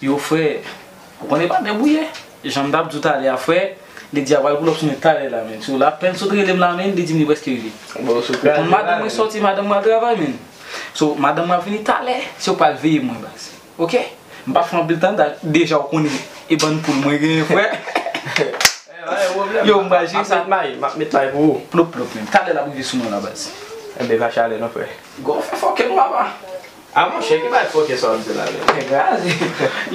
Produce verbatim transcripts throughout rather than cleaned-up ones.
Yo, frè, ou konnen pa debouye. Jan m t ap di w talè a, frè, li di a pral pull up sou mwen talè la, menn. So, l apèn sot rele m la, menn, li di m li prèske rive. Bon, sou. Ou konn madanm mwen sòti, madanm mwen al travay, menn. So, madanm mwen ap vini talè, se ou k pral veye mwen, baz. Oke? M p ap fè anpil tan, da-, deja ou konnen e bann poul mwen genyen, frè. Yo, m pral jere sa. M ap met may, m ap met may pou ou. Plop, plop, menn. Talè l ap rive sou mwen la, baz. Enben, pa chalè non, frè. Gwo fè fòkè nou, papa. A monchè, ki bagay fòkè sa w ap di la menm? Nèg raze.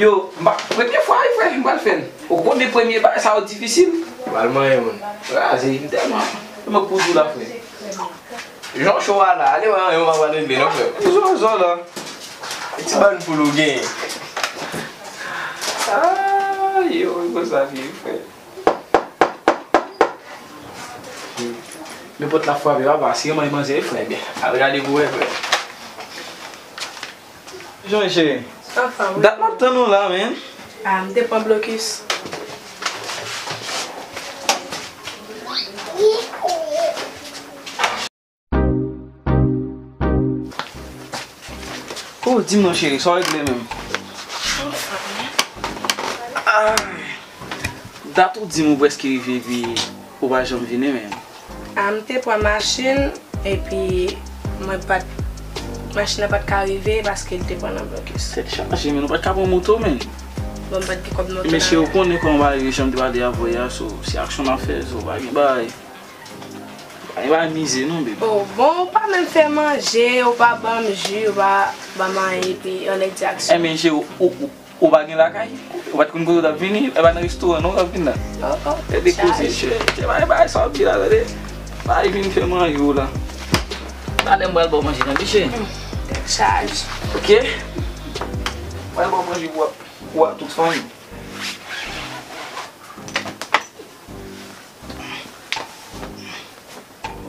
Yo, m pa, premye fwa wi, frè, m pral fè l. Ou konnen premye bagay sa yo difisil. Pral manyen moun. Raze, m tèlman, tèlman kouzou la, frè. Jan w cho a la, ale wè yon m ap pral leve non, frè. Zòzò la. E ti bann poul ou genyen. Ah, yo, e konsa l ye, frè. Men pòt la frape, papa, si manman manzè, frè, byen. Al gade pou wè, frè. Jan cheri. Anfòm, wi. Dat m ap tann ou la, menn. Ah, m te pran blokis. Oh, di m non, cheri, sa w regle menm? Anfòm, wi. Ah. Dat ou di m ou prèske rive epi ou pa janm vini menm. Ah, m te pran machin, epi mwen pa t, machin nan pa t ka rive paske l te pran nan blokis. Tèt chaje, menn, ou pa t ka pran moto, menn. Bon, m pa t gen kòb moto la. Mesye, ou konnen kòman bagay yo, jan m te pale avè w yè a, so, se aksyon n ap fè, so, pa gen bagay. Pa gen bagay mize non, baby. Oh, bon, ou pa menm fè manje, ou pa ban m ji, ou pa ban m anyen, epi anlè di aksyon. Enben, cheri, ou, ou, ou pa gen lakay? Ou pa t konn kote w t ap vini? E pa nan restoran non w t ap vin la? Oh, oh. E de koze, cheri. Cheri, pa gen bagay sa w ap di la, tande. Pa vin fè manje w la. Talè m pral ba w manje, tande, cheri. Hmm, tèt chaje. Oke? M pral ba w manje pou w ak, pou w ak tout fanmi.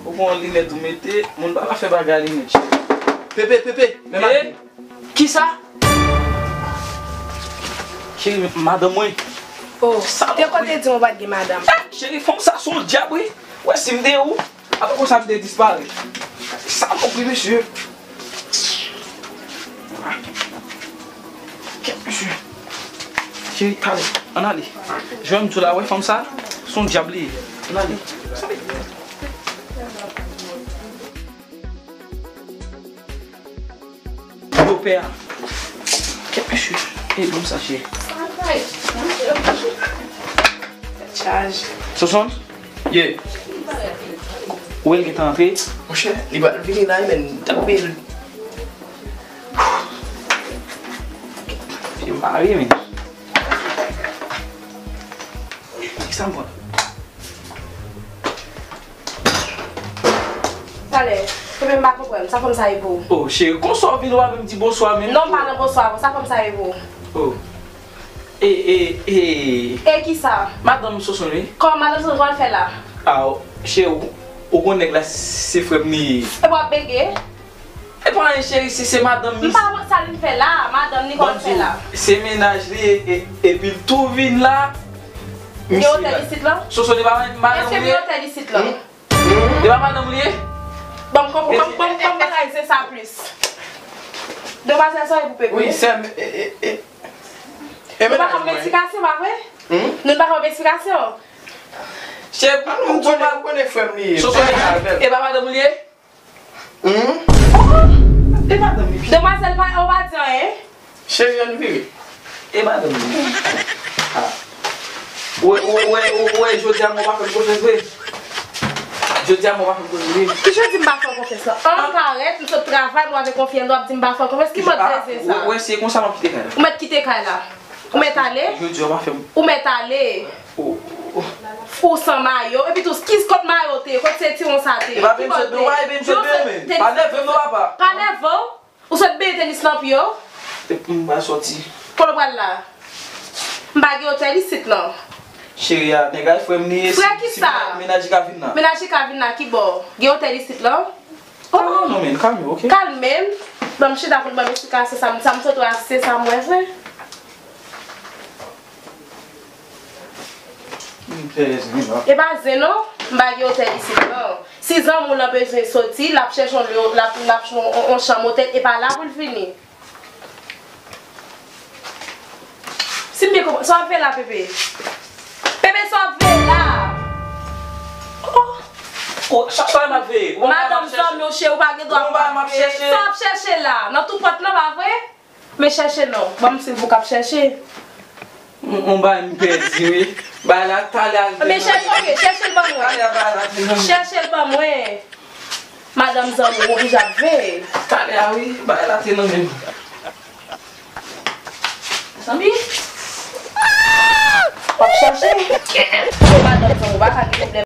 Ou gon linèt ou mete, moun pa ka fè bagay linèt, cheri. Pepe, Pepe, men maten. Kisa? Cheri, madanm mwen. Oh, te konn te di m ou pa t gen madanm. Eh, cheri, fanm sa se yon dyab, wi. Wè, si m te ou, apre konsa m te disparèt. Salopri, mesye. Kèt, mesye. Cheri, talè, ann ale. Jan m di w la, wè fanm sa, se yon dyab li ye. Ann ale. Sale. Yo, pè a. Kèt, mesye. E, ban m sa, cheri. Tèt chaje. Sosonn? Ye. Ou wè l gentan antre? Monchè, li pral vini la, men m t ap peye l. Yo mare, men. Kisa m pran? Talè, se menm m pa konprann, sa fanm sa ye pou ou? Oh, cheri, konsa w vin, w pa menm di bonswa menm? Non, m pa nan bonswa, sa fanm sa ye pou ou? Oh. E, e, e. E kisa? Madanm Sosonn, wi. Kòman madanm Sosonn, sa l fè la? Ah, cheri, ou, ou konnen nèg la se frè m li ye. E w ap bege? E pa anyen, cheri, si se madanm li. M pa konn sa l vin fè la, madanm li, kòman l fè la? Se mennaj li, e, e, epi l tou vin la. Gen otèl isit lan? Sosonn, e pa madanm li ye? Èske gen otèl isit lan? Hmm? E pa madanm li ye? Bon, m konprann, bon, m konprann bagay se sa plis. Demwazèl sa e pou pepe. Wi, sè m, e, e, e. Nou pa konn eksplikasyon, pa vre? Hmm? Nou pa konn eksplikasyon. Cheri, ou konnen, ou konnen frè m li ye. Sosonn, e pa madanm li ye? Hmm? Oh! E madanm li. Demwazèl pa, ou pa di anyen? Cheri, ann vire. E madanm li. Ah. Ou wè, ou wè, ou wè, jodi a mwen pa fè m konfyans vre. Jodi a mwen pa fè m konfyans vre. Ki jodi m pa fè w konfyans lan? An parèt, m sot travay, mwen avèk yon fi anndan, w ap di m pa fè w konfyans. Ki mòd bezwen sa? Ou wè, se konsa m ap kite kay la. Ou mèt kite kay la. Ou mèt ale? Jodi a w pa fè m. Ou mèt ale. Oh, oh, oh. Ou san mayo. Epi tou, ki kot mayo te ye? Kot sentiwon sa te ye? E pa benn sot non, pa e benn sot non, men. Pa nève m non, papa. Pa nève w? Ou sot benyen tenis nan pye w? Epi m pral sòti. Kote w pral la? M pa gen otèl isit lan. Cheri a, nèg la frè m li ye. Frè kisa? Mennaj li ka vin la. Mennaj li ka vin la ki bò? Gen otèl isit lan? Kalme w non, men, kalme w, oke? Kalme m. Ban m chita pou n ban m esplikasyon sa m, sa m sot wè a, se sa m wè vre. M fè zen non. E pa zen non, m pa gen otèl isit non. Si zanmi w lan bezwen soti, l ap chèche yon, l ap, l ap chèche yon, yon, yon chanm otèl, e pa la pou l vini. Sa w ap fè la, Pepe? Pepe, sa w ap fè la? Oh. Oh, sa sa m ap veye? Ou pa Madanm zanmi w, cheri, ou pa gen dwa. Ou pa m ap chèche. Sa w ap chèche la? Nan tou pòt lan, pa vre? Men chèche non. Ban m silvouplè, ap chèche. On bay m pèdi wi. Bay la talè al. Men chèche, ok, chèche l ban mwen. Talè bay la te nan men. Chèche l ban mwen. Madanm zanmi w, ou oblije ap veye. Talè a wi, bay la te nan men. Zanmi? W ap chèche? Madanm zanmi w, pa ka gen pwoblèm.